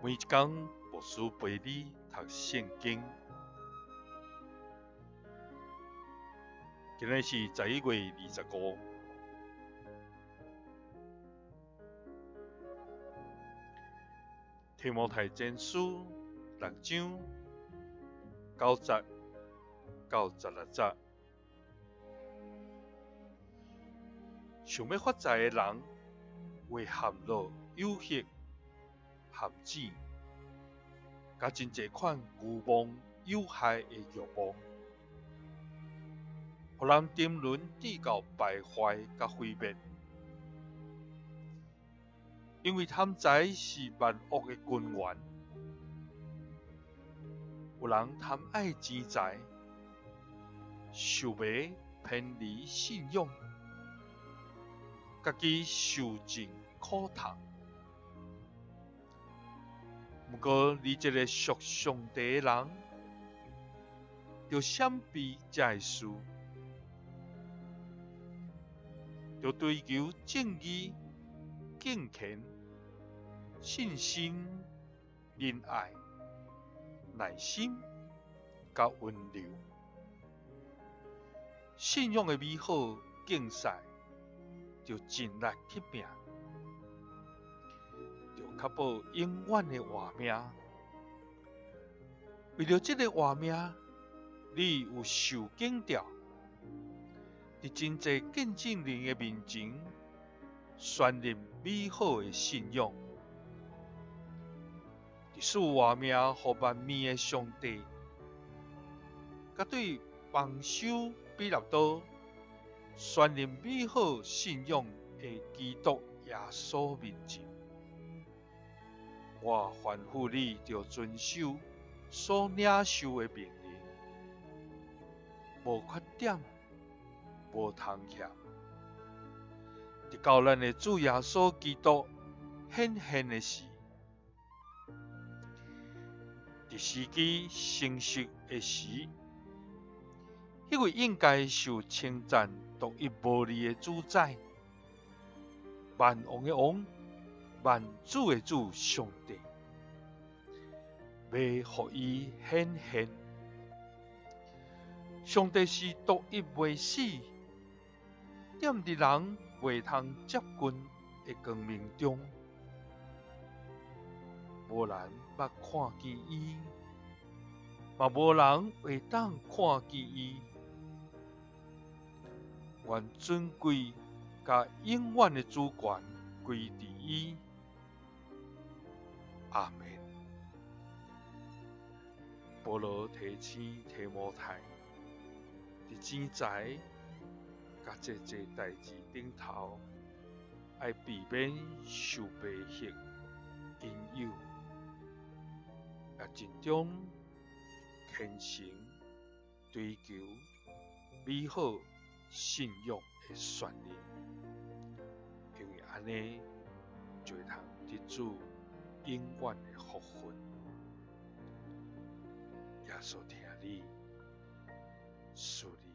每一工牧師陪你讀聖經。今日是11月25。提摩太前書六章九節到十六節。想欲發財的人，會陷落誘惑、陷阱，佮真濟款愚妄有害的欲望，予人沉淪至到敗壞佮毀滅。因為貪財是萬惡的根源。有人貪愛錢財，受迷偏離信仰，家己受盡苦痛。毋過，你這个屬上帝的人，著閃避這个事，著追求正義、敬虔、信心、仁愛、耐心、佮溫柔。信仰的美好競賽，著盡力去拚，著確保永遠的活命。為著這个活命，你有受警告，佇真濟見證人的面前，宣認美好的信仰。佇賜活命予萬民的上帝，佮對磅修彼拉多宣認美好信仰的基督耶穌面前，我吩咐你著遵守所領受的命令，無缺點，無通欠，直到咱的主耶穌基督顯現的時，佇時機成熟的時，彼位應該受稱讚、獨一無二的主宰，萬王的王，萬主的主上帝，欲予伊顯現。上帝是獨一袂死，踮佇人袂通接近的光明中，無人捌看見伊，嘛無人會當看見伊。願尊貴佮永遠的主權歸佇伊。阿們。保羅提醒提摩太，佇錢財佮濟濟代誌頂頭，愛避免受迷惑引誘，也盡忠虔誠追求美好信仰的宣認，因為按呢就會通得主永遠的福分。耶穌疼你，賜你。